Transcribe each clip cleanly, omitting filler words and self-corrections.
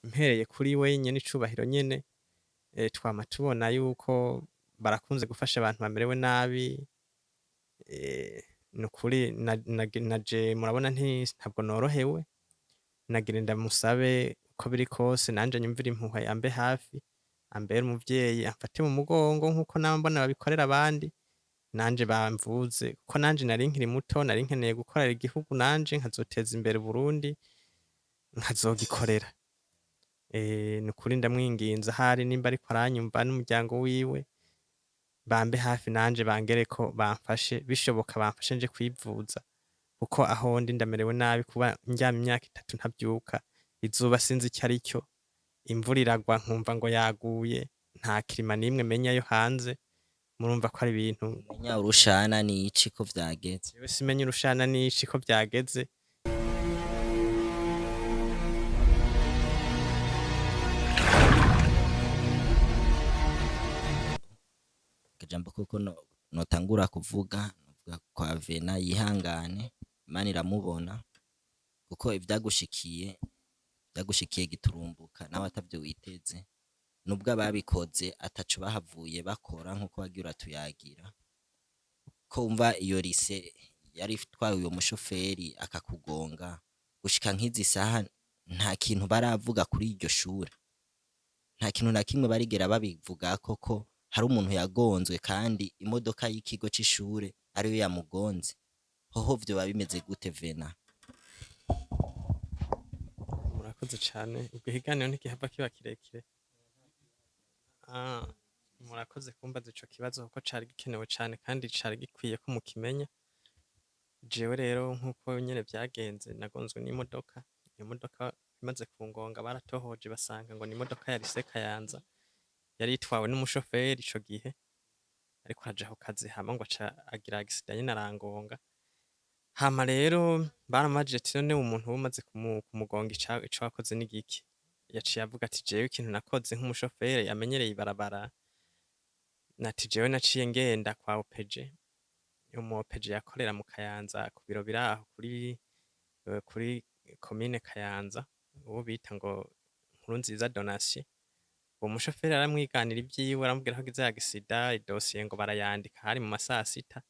Mpereye kuri we nyene icubahiro nyene, twama tubona yuko barakunze gufasha abantu bamerewe nabi. Nukuri naje murabona ntabwo norohewe, nagira ndamusabe uko biri kose nanje anyumvire impuhwe, ambe hafi, ambere umuvyeyi, amfate mu mugongo nkuko nama mbona babikorera abandi, nanje bamvuze kuko nanje nari nkiri muto, nari nkeneye gukorera igihugu nanje nkazoteza imbere Uburundi, nkazogikorera. Nukuri ndamwinginze ahari nimba ariko aranyumva n'umuryango wiwe, bambe hafi nanje bangereko bamfashe, bishoboka bamfashe nje kwivuza, kuko aho ndi ndamerewe nabi, kuba ndyama imyaka 3 ntavyuka, izuba sinzi ico aricyo, imvura iragwa nkumva ngo yaguye, nta kirima n'imwe menya yo hanze. Murumva ko ari ibintu. Umenya urushana n'ici ko vyageze. Jewe simenya urushana n'ici ko vyageze. Akajambo kuko notangura kuvuga, novuga kwa Vena yihangane, Imana iramubona, kuko ivyagushikiye vyagushikiye giturumbuka nawe atavyo witeze, nubwo ababikoze ataco bahavuye bakora nkuko wagiye uratuyagira, ko wumva iyo rise yari itwaye uyo mushoferi akakugonga, gushika nk'izi saha nta kintu baravuga kuri iryo shure, nta kintu na kimwe barigera babivugako ko hari umuntu yagonzwe kandi imodoka y'ikigo c'ishure ariyo yamugonze. Hoho vyoba bimeze gute Vena? Murakoze cane, ubwo ikiganiro ntigihava kiba kirekire. Murakoze kumbaza ico kibazo kuko cari gikenewe cane kandi cari gikwiye ko mukimenya. Jewe rero nkuko nyene vyagenze, nagonzwe n'imodoka. Iyo modoka imaze kungonga baratohoje basanga ngo ni imodoka ya Lycée Kayanza, yari itwawe n'umushoferi ico gihe, ariko araja ku kazi, hama ngo aca agira accident nyene arangonga. Hama rero baramubajije ati none umuntu umaze kumugonga ico wakoze ni giki? Yaciye avuga ati jewe ikintu nakoze nk'umushoferi amenyereye ibarabara, nati jewe naciye ngenda kwa OPG, umu OPG yakorera mu Kayanza ku biro biraho kuri komine Kayanza, uwo bita ngo Nkurunziza Donatien. Uwo mushoferi aramwiganira ivyiwe, aramubwira ko agize accident, idosiye ngo barayandika, hari mu masasita,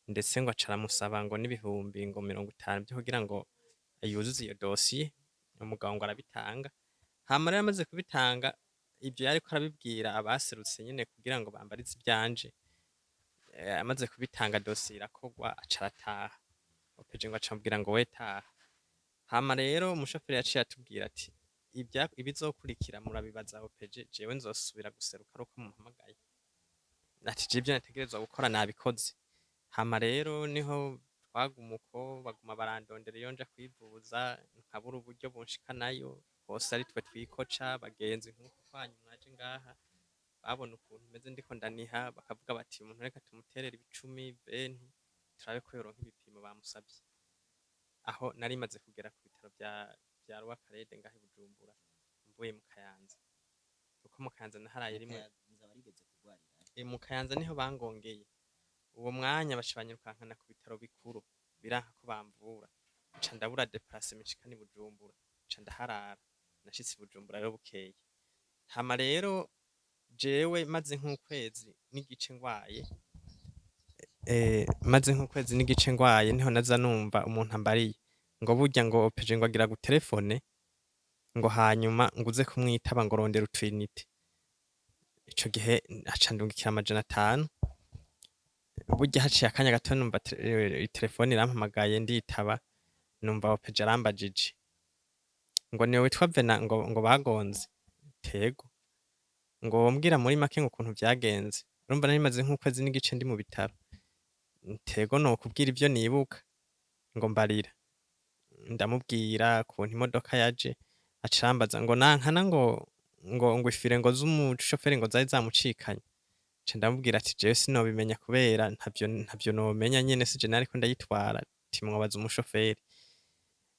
ndetse ngo aca aramusaba ngo n'ibihumbi ngo 50 vyo kugira ngo yuzuze iyo dosiye. Umugabo ngo arabitanga. Hama rero amaze kubitanga, ivyo yariko arabibwira abaserutse nyene kugira ngo bambarize ivyanje. Amaze kubitanga dosiye irakorwa, aca arataha. OPG ngo aca amubwira ngo we taha. Hama rero umushoferi yaciye atubwira ati ibizokurikira murabibaza OPG, jewe nzosubira guseruka aruko mumpamagaye. Ati jewe ivyo nategerezwa gukora nabikoze. Hama rero niho twaguma uko, baguma barandondera iyo nja kwivuza, nkabura uburyo bunshikanayo, hose ari twe twikoca, bagenzi nkuko kwanyu mwaje ngaha, babona ukuntu meze ndiko ndaniha, bakavuga bati umuntu reka tumuterere ibicumi benti turabe ko yoronka ibipimo bamusavye. Aho nari maze kugera ku bitaro vya Rwakarede ngaha i Bujumbura, mvuye mu Kayanza, kuko mu Kayanza naharaye rimwe. Mu Kayanza niho bangongeye. Uwo mwanya baca banyirukankana ku bitaro bikuru, biranka ko bamvura, nca ndabura déplacement nshikana i Bujumbura, nca ndaharara. Nashitse i Bujumbura rero bukeye. Hama rero jewe maze nk'ukwezi n'igice ngwaye, maze nk'ukwezi n'igice ngwaye, niho naza numva umuntu ambariye ngo burya ngo OPG ngo agira gutelefone, ngo hanyuma ngo uze kumwitaba, ngo rondera utwinite. Ico gihe aca ndungikira 500. Burya haciye akanya gato numva telefone irampamagaye, nditaba, numva OPG arambajije ngo niwe witwa Vena ngo bagonze? Tego. Ngo wombwira muri make ngo ukuntu vyagenze? Urumva nari maze nk'ukwezi n'igice ndi mu bitaro. Tego, nokubwira ivyo nibuka. Ngo mbarira. Ndamubwira ukuntu imodoka yaje, aca arambaza ngo nankana ngo ifire ngo z'umushoferi ngo zari zamucikanye. Nca ndamubwira ati jewe sinobimenya kubera ntavyo nomenya nyene, sije nariko ndayitwara, ati mwobaza umushoferi.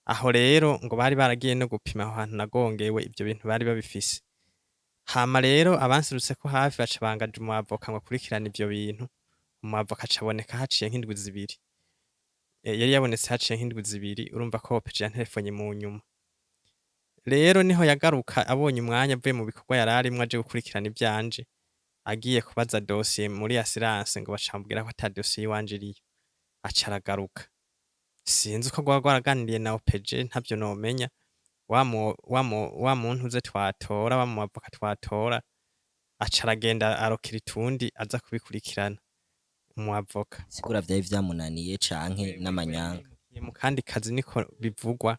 Aho rero ngo bari baragiye no gupima aho hantu nagongewe, ivyo bintu bari babifise. Hama rero abanserutseko hafi baca bangaje umu avocat ngo akurikirane ivyo bintu. Umu avocat aca aboneka haciye nk'indwi 2. Yari yabonetse haciye nk'indwi 2, urumva ko OPG yanterefonye mu nyuma. Rero niho yagaruka abonye umwanya avuye mu bikorwa yararimwo aje gukurikirana ivyanje, agiye kubaza dosiye muri assurance ngo baca bamubwira ko ata dosiye yiwanje iriyo, aca aragaruka. Sinzi uko rwoba rwaraganiriye na OPG, ntavyo nomenya. Wa muntu uze twatora, wa mu avoka twatora, aca aragenda arokira itundi aza kubikurikirana umu avoka. Sigura vyari vyamunaniye canke n'amanyanga? Mu kandi kazi niko bivugwa,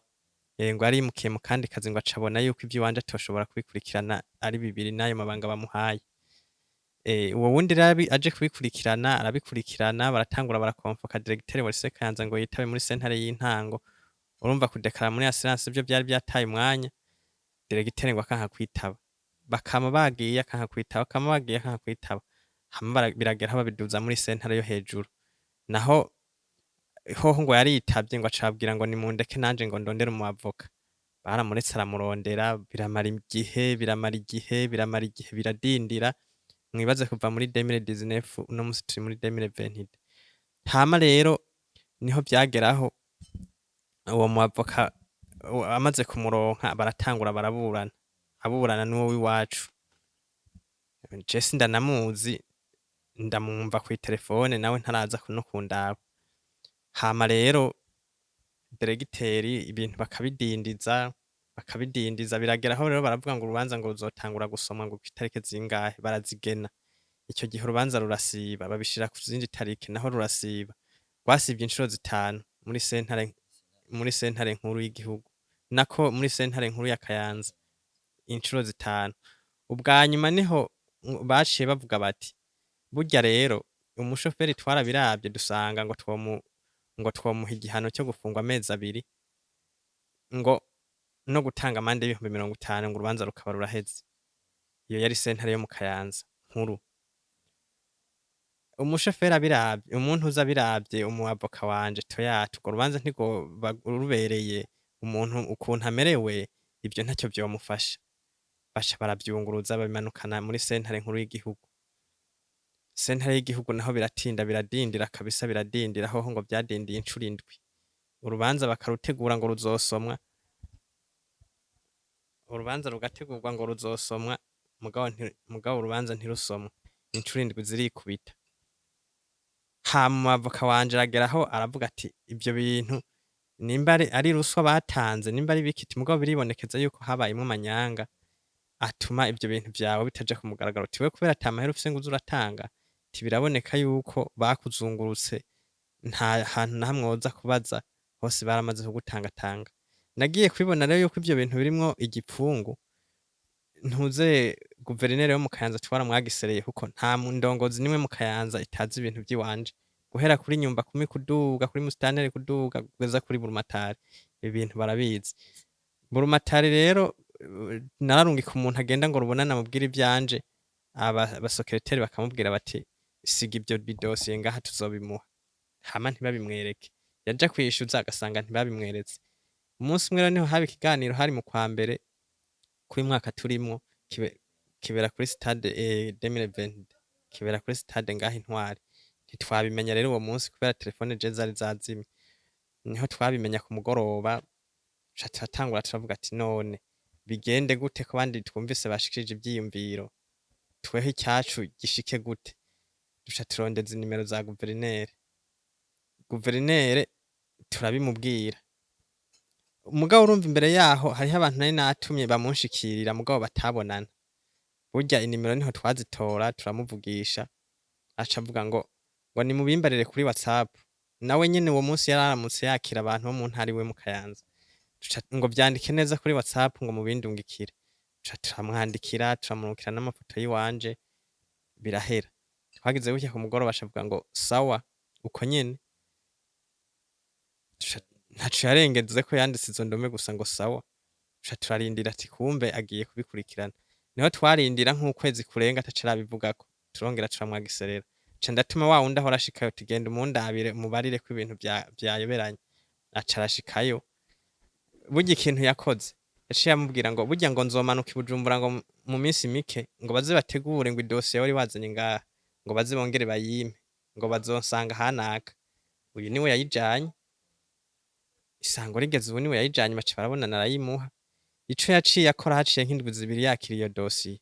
ngo yarimukiye mu kandi kazi, ngo aca abona yuko ivy'iwanje atoshobora kubikurikirana ari bibiri n'ayo mabanga bamuhaye. Uwo wundi rero aje kubikurikirana, arabikurikirana, baratangura barakonvoka directeur wa lycée Kayanza ngo yitabe muri sentare y'intango. Urumva, kudeklara muri assurance ivyo vyari vyataye umwanya, directeur ngo akanka kwitaba. Bakama bagiye akanka kwitaba, bakama bagiye akanka kwitaba. Hama biragera aho babiduza muri sentare yo hejuru. Naho hoho ngo yaritavye, ngo aca ababwira ngo nimundeke nanje ngo ndondere umu avoka. Baramuretse aramurondera, biramara igihe, biramara igihe, biramara igihe, biradindira. Mwibaze kuva muri 2019, uno musi turi muri 2022. Hama rero niho vyageraho uwo mu avoka amaze kumuronka, baratangura baraburana, aburana n'uwo w'iwacu. Je sindanamuzi, ndamwumva kw'iterefone, nawe ntaraza no kundaba. Hama rero diregiteri ibintu bakabidindiza, bakabidindiza, biragera aho rero baravuga ngo urubanza ngo ruzotangura gusomwa ngo kw'itariki zingahe, barazigena. Ico gihe urubanza rurasiba, babishira ku zindi tariki, naho rurasiba. Rwasivye incuro 5 muri sentare nkuru y'igihugu, nako muri sentare nkuru ya Kayanza, incuro 5. Ubwa nyuma niho baciye bavuga bati: "Burya rero umushoferi twarabiravye, dusanga ngo twomuha igihano cyo gufungwa amezi 2 ngo no gutanga amande y'ibihumbi 50, ngo urubanza rukaba ruraheze." Iyo yari sentare yo mu Kayanza nkuru. Umushoferi abiravye, umuntu uza abiravye, umu avoka wanje toyata, urwo rubanza ntirwoba rubereye umuntu ukuntu amerewe, ivyo ntacyo vyomufasha. Baca baravyunguruza, babimanukana muri sentare nkuru y'igihugu. Sentare y'igihugu naho biratinda, biradindira kabisa, biradindira. Hoho ngo vyadindiye incuro 7. Urubanza bakarutegura ngo ruzosomwa, urubanza rugategurwa ngo ruzosomwa, mugabo urubanza ntirusomwa, incuro 7 zirikubita. Hama umwavoka wanje arageraho aravuga ati: "Ivyo bintu nimba ari ruswa batanze, nimba ari biki, mugabo biribonekeza yuko habayemwo amanyanga atuma ivyo bintu vyawe bitaja ku mugaragaro. Uti we kubera ata mahera ufise ngo uze uratanga, ati biraboneka yuko bakuzungurutse, nta hantu na hamwe woza kubaza, hose baramaze kugutangatanga." Nagiye kubibona rero yuko ivyo bintu birimwo igipfungu. Ntuze guverineri wo mu Kayanza twaramwagisereye, kuko nta ndongozi nimwe mu Kayanza itazi ibintu vy'iwanje, guhera kuri nyumba kumi kuduga kuri musitanteri kuduga kugeza kuri burumatari, ibi bintu barabizi. Burumatari rero nararungika umuntu agenda ngo rubonane amubwire ivyanje, abasekereteri bakamubwira bati: "Siga ivyo bidosiye ngaha, tuzobimuha." Hama ntibabimwereke, yaja kwishuza agasanga ntibabimweretse. Umunsi umwe rero niho haba ikiganiro, hari mu kwa mbere k'uyu mwaka turimwo, kibera kuri stade, 2020, kibera kuri stade ngaha Intwari. Ntitwabimenya rero uwo munsi kubera telefone je zari zazimye. Niho twabimenya ku mugoroba, ca turatangura turavuga ati: "None bigende gute ko abandi twumvise bashikirije ivyiyumviro, tweho icyacu gishike gute?" Duca turondeza inimero za guverineri, guverineri turabimubwira. Mugabo urumva, imbere yaho hariho abantu nari natumye bamunshikirira, mugabo batabonana. Burya inimero niho twazitora, turamuvugisha, aca avuga ngo nimubimbarire kuri WhatsApp. Nawe nyene uwo munsi yararamutse yakira abantu bo mu ntara iwe mu Kayanza. Ngo vyandike neza kuri WhatsApp ngo mubindungikire. Duca turamwandikira, turamurungikira n'amafoto yiwanje, birahera. Twagize gutya ku mugoroba aca avuga ngo sawa, uko nyene. Ntaco yarengezeko, yanditse izo ndome gusa ngo sawa. Duca turarindira ati kumbe agiye kubikurikirana. Niho twarindira nk'ukwezi kurenga ataco arabivugako, turongera turamwagiserera. Nca ndatuma wa wundi ahora ashikayo uti: "Genda umundabire, umubarire ko ibintu vyayoberanye." Aca arashikayo. Burya ikintu yakoze, yaciye amubwira ngo burya ngo nzomanuka i Bujumbura ngo mu minsi mike, ngo baze bategure ngo idosiye wari wazanye ngaha, ngo baze bongere bayimpe, ngo bazonsanga hanaka. Uyu niwe yayijanye. Isango rigeze, ubu niwe yayijanye, baca barabonana, arayimuha. Ico yaciye akora haciye nk'indwi 2 yakira iyo dosiye,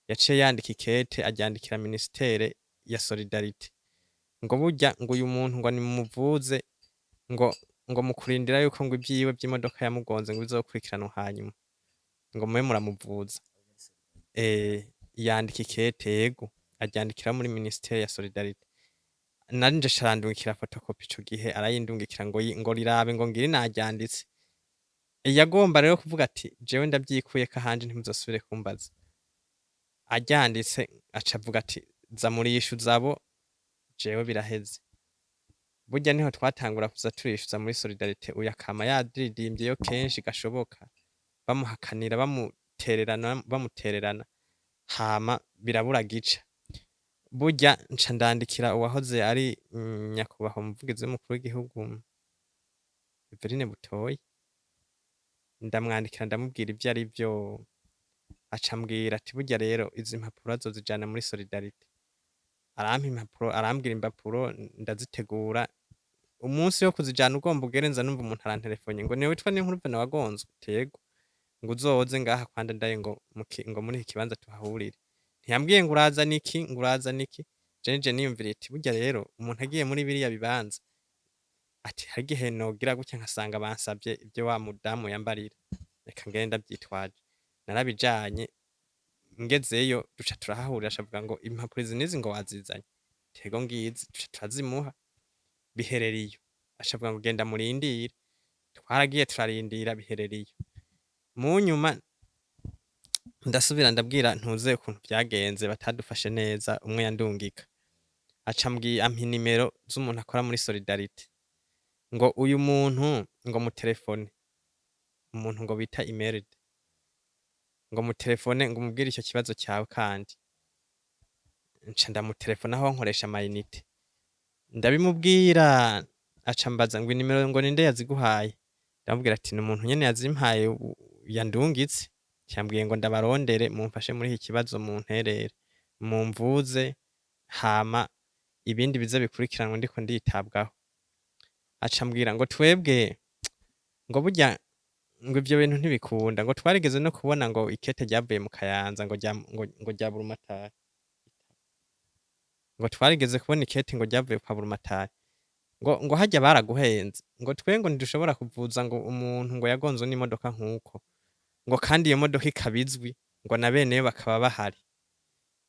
yaciye yandika ikete aryandikira ministere ya solidarité, ngo burya ngo uyu muntu ngo nimumuvuze, ngo mu kurindira yuko ngo ivyiwe vy'imodoka yamugonze ngo bizokurikiranwa hanyuma, ngo mube muramuvuza. Yandika ikete, yego, aryandikira muri ministere ya solidarité. Nanje carandungikira photocopie ico gihe, arayindungikira ngo rirabe, ngo ngiri naryanditse. Yagomba rero kuvuga ati: "Jewe ndavyikuyeko ahanje, ntimuzosubire kumbaza." Aryanditse aca avuga ati: "Za murishuza abo, jewe biraheze." Burya niho twatangura kuza turishuza muri solidarité, uyu akama yadiridimvyeyo kenshi gashoboka, bamuhakanira, bamutererana, bamutererana, hama birabura gica. Burya nca ndandikira uwahoze ari nyakubahwa umuvugizi w'umukuru w'igihugu Everine Butoyi, ndamwandikira ndamubwira ivyo arivyo, aca ambwira ati: "Burya rero izi mpapuro azozijana muri solidarité." Arampa impapuro, arambwira impapuro, ndazitegura. Umunsi wo kuzijana ugomba ugere, nza numva umuntu aranterefonye ngo: "Niwe witwa Niyonkuru Venant wagonzwe?" Ati: "Yego." Ngo: "Uzoze ngaha kwa Ndadaye, ngo muri iki kibanza tuhahurire." Ntiyambwiye ngo urazana iki, ngo urazana iki. Je nije niyumviriye ati: "Burya rero umuntu agiye muri biriya bibanza, ati hari igihe nogira gutya nkasanga bansavye ivyo wa mudamu yambarira, reka ngende ndavyitwaje." Narabijanye, ngezeyo duca turahahurira, aca ngo: "Impapuro izi n'izi ngo wazizanye?" Ati: "Ego, ngizi." Duca turazimuha, biherera iyo. Aca avuga ngo: "Genda murindire." Twaragiye turarindira, biherera iyo. Mu nyuma ndasubira ndabwira ntuze ukuntu vyagenze, batadufashe neza. Umwe yandungika aca ampa inimero z'umuntu akora muri solidarité, ngo uyu muntu ngo mutelefone, umuntu ngo bita Imeride, ngo mutelefone, ngo umubwire ico kibazo cyawe. Kandi nca ndamutelefona aho nkoresha ama unités, ndabimubwira. Aca mbaza ngo: "Inimero ngo ninde yaziguhaye?" Ndamubwira ati: "Ni umuntu nyene yazimpaye, yandungitse, yambwiye ngo ndabarondere mumfashe muri iki kibazo, munterere, mumvuze, hama ibindi bize bikurikiranwe ndiko nditabwaho." Aca ambwira ngo: "Twebwe ngo burya ngo ivyo bintu ntibikunda, ngo twarigeze no kubona ngo ikete ryavuye mu Kayanza, ngo rya Burumatari, ngo twarigeze kubona ikete ngo ryavuye kwa Burumatari, ngo harya baraguhenze, ngo twe ngo ntidushobora kuvuza ngo umuntu ngo yagonzwe n'imodoka nkuko, ngo kandi iyo modoka ikaba izwi, ngo na beneyo bakaba bahari,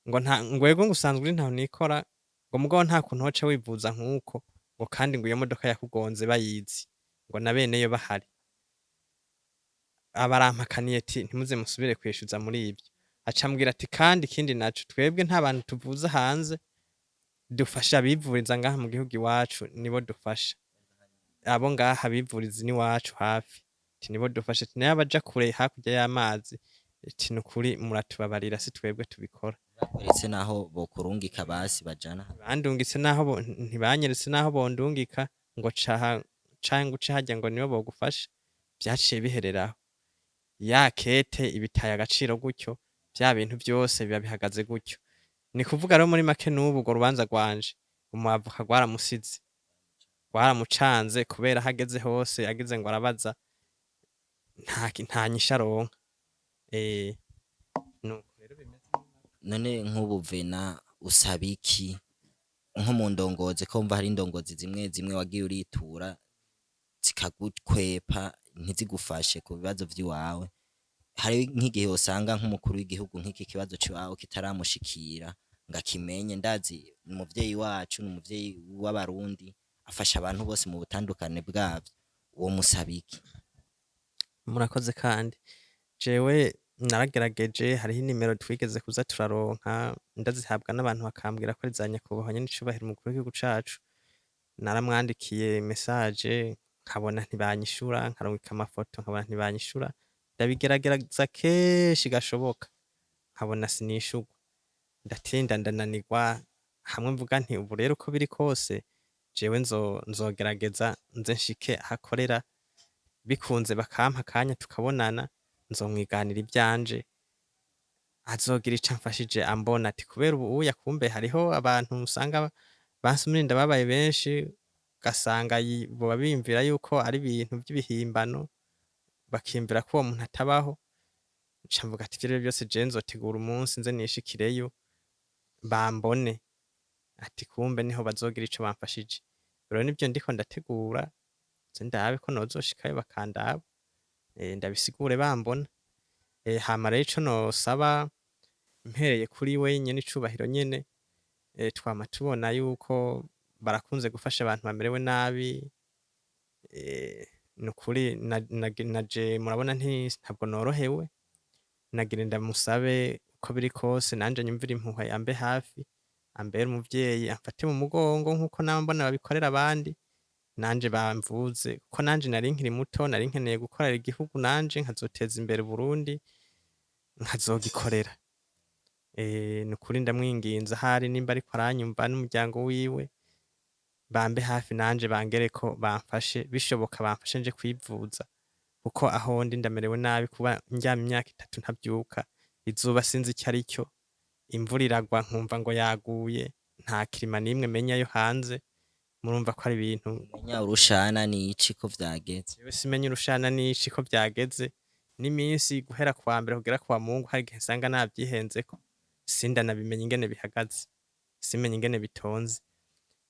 ngo nta ngo ego ngo usanzwe uri ntaho nikora, ngo mugabo nta kuntu woca wivuza nkuko, ngo kandi ngo iyo modoka yakugonze bayizi, ngo na beneyo bahari." Abarampakaniye ati: "Ntimuze musubire kwishuza muri ivyo." Aca ambwira ati: "Kandi ikindi naco, twebwe nta bantu tuvuza hanze, dufasha abivuriza ngaha mu gihugu iwacu, nibo dufasha, abo ngaha bivuriza iwacu hafi, ati nibo dufasha, ati nayo abaja kure hakurya y'amazi, ati nukuri muratubabarira, si twebwe tubikora." Bakweretse naho bokurungika basi bajana? Bandungitse naho ntibanyeretse naho bondungika, ngo caha canke uce harya, ngo nibo bogufasha. Vyaciye bihereraho, ya kete ibitaye agaciro gutyo, vya bintu vyose biba bihagaze gutyo. Ni kuvuga rero muri make, n'ubu urwo rubanza rwanje umwavoka rwaramusize, rwaramucanze, kubera aho ageze hose ageze ngo arabaza, nta nyishu aronka. Nuko rero bimeze. None nk'ubu Venant, usaba iki nko mu ndongozi, ko wumva hari indongozi zimwe zimwe wagiye uritura zikagukwepa, ntizigufashe ku bibazo vy'iwawe? Hari nk'igihe usanga nk'umukuru w'igihugu nk'iki kibazo c'iwawe kitaramushikira ngo akimenye. Ndazi ni umuvyeyi wacu, ni umuvyeyi w'Abarundi, afasha abantu bose mu butandukane bwavyo. Uwo musaba iki? Murakoze. Kandi jewe naragerageje, hariho inimero twigeze kuza turaronka, ndazihabwa n'abantu bakambwira ko ari za nyakubahwa nyenicubahiro umukuru w'igihugu cacu. Naramwandikiye message, nkabona ntibanyishura, nkarungika amafoto, nkabona ntibanyishura. Ndabigerageza kenshi gashoboka, nkabona sinishurwa. Ndatinda ndananirwa, hamwe mvuga nti: "Ubu rero uko biri kose, jewe nzogerageza nze nshike aho akorera, bikunze bakampa akanya tukabonana, nzomwiganira ivyanje, azogira ico amfashije ambona." Ati kubera ubu uya kumbe hariho abantu usanga bansumira inda babaye benshi, ugasanga boba biyumvira yuko ari ibintu vy'ibihimbano, bakiyumvira ko uwo muntu atabaho. Nca mvuga ati ivyo arivyo vyose jewe nzotegura umunsi nze nishikireyo bambone, ati kumbe niho bazogira ico bamfashije. Rero nivyo ndiko ndategura, nze ndabe ko nozoshikayo bakandaba, ndabisigure bambona. Hama rero ico nosaba mpereye kuri we nyene icubahiro nyene, twama tubona yuko barakunze gufasha abantu bamerewe nabi, nukuri naje murabona ntabwo norohewe, nagira ndamusabe uko biri kose nanje nyumvire impuhwe ambe hafi, ambere umuvyeyi, amfate mu mugongo nkuko nama mbona babikorera abandi, nanje bamvuze kuko nanje nari nkiri muto, nari nkeneye gukorera igihugu nanje nkazoteza imbere Uburundi, nkazogikorera. Nukuri ndamwinginze ahari nimba ariko aranyumva n'umuryango wiwe, bambe hafi nanje bangereko bamfashe, bishoboka bamfashe nje kwivuza, kuko aho ndi ndamerewe nabi, kuba ndyama imyaka 3 ntavyuka, izuba sinzi ico aricyo, imvura iragwa nkumva ngo yaguye, nta kirima n'imwe menya yo hanze, murumva ko ari ibintu. Umenya urushana n'ici ko vyageze. Jewe simenya urushana n'ici ko vyageze, n'iminsi guhera kuwa mbere kugera kuwa Mungu hari igihe nsanga navyihenzeko, sindanabimenye ingene bihagaze, simenye ingene bitonze.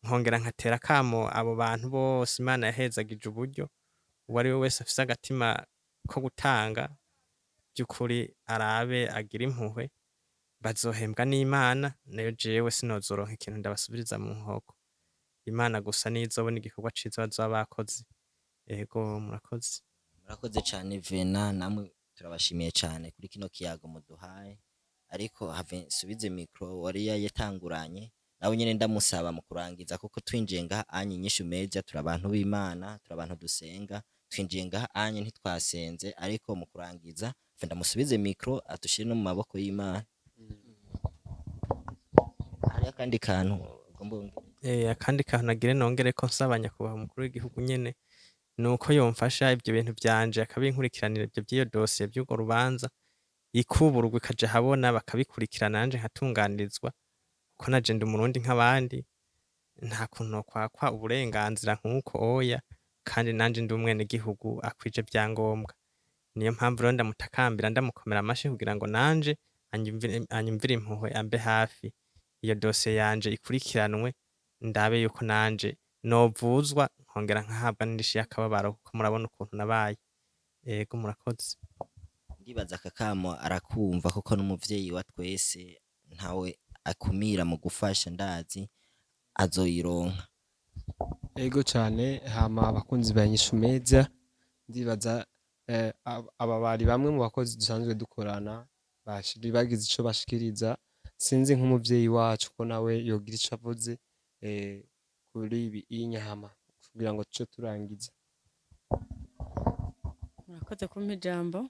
Nkongera nkatera akamo abo bantu bose Imana yahezagije uburyo, uwari we wese afise agatima ko gutanga, vy'ukuri arabe agire impuhwe, bazohembwa n'Imana, nayo jewe sinozoronka ikintu ndabasubiriza mu nkoko. Imana gusa niyo izobona igikorwa ciza bazoba bakoze. Ego, murakoze. Murakoze cane Vena, namwe turabashimiye cane kuri kino kiyago muduhaye, ariko have nsubize micro wari yayitanguranye, nawe nyene ndamusaba mu kurangiza, kuko twinjiye ngaha anye Inyishu Media, turi abantu b'Imana, turi abantu dusenga, twinjiye ngaha anye ntitwasenze, ariko mu kurangiza have ndamusubize micro adushire no mu maboko y'Imana. Hariho akandi kantu ugomba wongere? Akandi kantu nagire nongereko nsaba nyakubahwa umukuru w'igihugu nyene, nuko yomfasha ivyo bintu vyanje akabinkurikiranira, ivyo vy'iyo dosiye vy'urwo rubanza, ikuburwa ikaja ahabona bakabikurikirana, nanje nkatunganirizwa, kuko naje ndi umurundi nk'abandi, nta kuntu nokwakwa uburenganzira nk'uko oya, kandi nanje ndi umwenegihugu akwije vyangombwa. Niyo mpamvu rero ndamutakambira ndamukomera amashi kugira ngo nanje anyumvire impuhwe ambe hafi, iyo dosiye yanje ikurikiranwe, ndabe yuko nanje novuzwa nkongera nkahabwa n'indishi y'akababaro, kuko murabona ukuntu nabaye. Ego, murakoze. Ndibaza aka kamo arakumva, kuko n'umuvyeyi wa twese, ntawe akumira mu gufasha, ndazi azoyironka. Ego cane. Hama abakunzi ba Inyishu Media, ndibaza aba bari bamwe mu bakozi dusanzwe dukorana bagize ico bashikiriza. Sinzi nk'umuvyeyi wacu ko nawe yogira ico avuze kuri ibi inyahama kugira ngo tuce turangiza. Murakoze kumpa ijambo.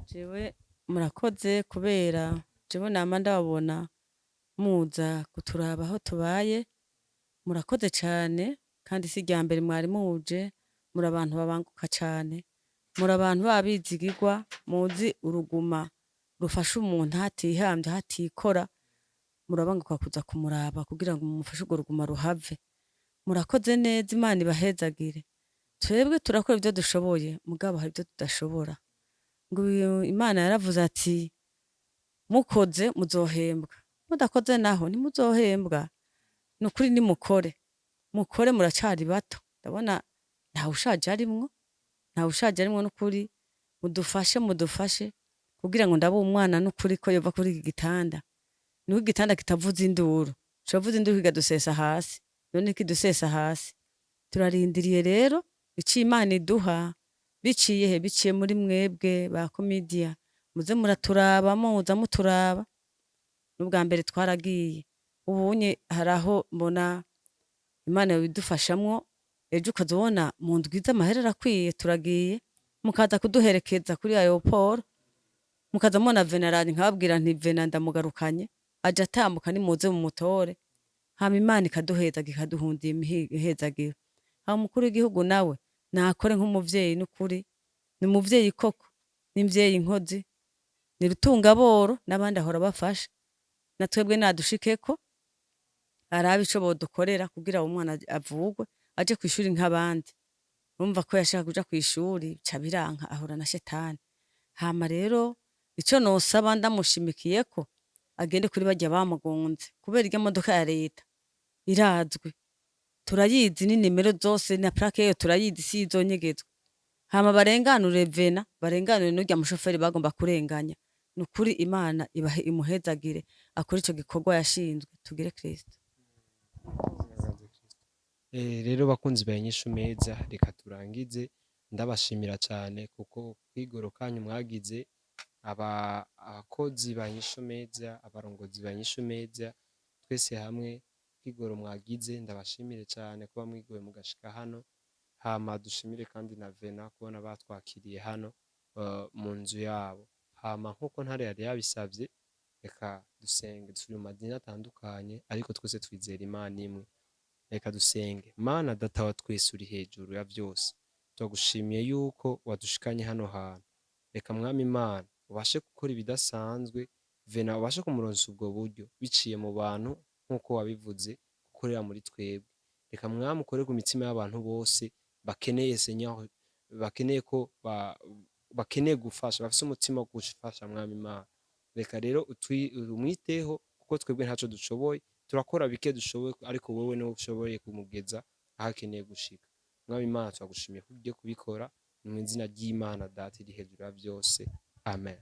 Jewe murakoze kubera jewe nama ndababona muza kuturaba aho tubaye, murakoze cane, kandi si irya mbere mwari muje. Muri abantu babanguka cane, muri abantu b'abizigirwa, muzi uruguma rufasha umuntu hatihambye hatikora, murabanguka kuza kumuraba kugira ngo mumufashe urwo ruguma ruhave. Murakoze neza, Imana ibahezagire. Twebwe turakora ivyo dushoboye, mugabo hari ivyo tudashobora. Ngo Imana yaravuze ati mukoze muzohembwa, mudakoze naho ntimuzohembwa. Nukuri nimukore, mukore, muracari bato, ndabona ntawushaje arimwo, ntawushaje arimwo. Nukuri mudufashe, mudufashe kugira ngo ndabe umwana nukuri ko yova kuri iki gitanda. Nuko igitanda kitavuza induru, covuza induru kikadusesa hasi, none kidusesa hasi. Turarindiriye rero ico Imana iduha biciye he? Biciye muri mwebwe ba komidiya, muze muraturaba, muza muturaba. N'ubwa mbere twaragiye, ubunye hari aho mbona Imana yobidufashamwo, ejo ukaza ubona mu ndwi z'amahera arakwiye, turagiye, mukaza kuduherekeza kuri aéroport, mukaza mubona Venarani, nkababwira nti Vena ndamugarukanye, aje atambuka, nimuze mumutore. Hama Imana ikaduhezagira, ikaduhundiye imihezagiro. Hama umukuru w'igihugu nawe nakore nk'umuvyeyi, n'ukuri ni umuvyeyi koko, n'imvyeyi nkozi, ni rutungaboro n'abandi ahora bafasha, na twebwe nadushikeko arabe ico bodukorera kugira uwo mwana avugwe aje kw'ishuri nk'abandi. Urumva ko yashaka kuja kw'ishuri bica biranka, ahura na shetani. Hama rero ico nosaba ndamushimikiyeko, agende kuri barya bamugonze, kubera irya modoka ya leta irazwi, turayizi n'inimero zose na plaque yayo turayizi, si izonyegezwa. Hama barenganure Vena, barenganure n'urya mushoferi bagomba kurenganya. Nukuri Imana ibahe imuhezagire, akore ico gikorwa yashinzwe. Tugire Kristo. Rero bakunzi ba Inyishu Media, reka turangize ndabashimira cyane kuko kwigoro kanyu mwagize, aba abakozi ba Inyishu Media, abarongozi ba Inyishu Media, twese hamwe kwigoro mwagize, ndabashimire cyane kuba mwigoye mugashika hano. Hama dushimire kandi na Vena kubona batwakiriye hano mu nzu yabo. Hama nkuko Ntare yari yabisavye, reka dusenge. Turi mu madini atandukanye, ariko twese twizera Imana imwe. Reka dusenge. Mana Data wa twese uri hejuru ya byose, turagushimiye yuko wadushikanye hano hantu. Reka Mwami Imana ubashe gukora ibidasanzwe, Vena ubashe kumuronsa ubwo buryo biciye mu bantu nk'uko wabivuze gukorera muri twebwe. Reka Mwami ukore ku mitima y'abantu bose bakeneye, Seigneur, bakeneye ko bakeneye gufasha, bafise umutima wo gufasha. Mwami Imana, reka rero umwiteho, kuko twebwe ntaco dushoboye, turakora bike dushoboye, ariko wowe niwe ushoboye kumugeza aho akeneye gushika. Mwami Imana, turagushimiye ko ugiye kubikora. Ni mu izina ry'Imana Data iri hejuru ya byose, amen.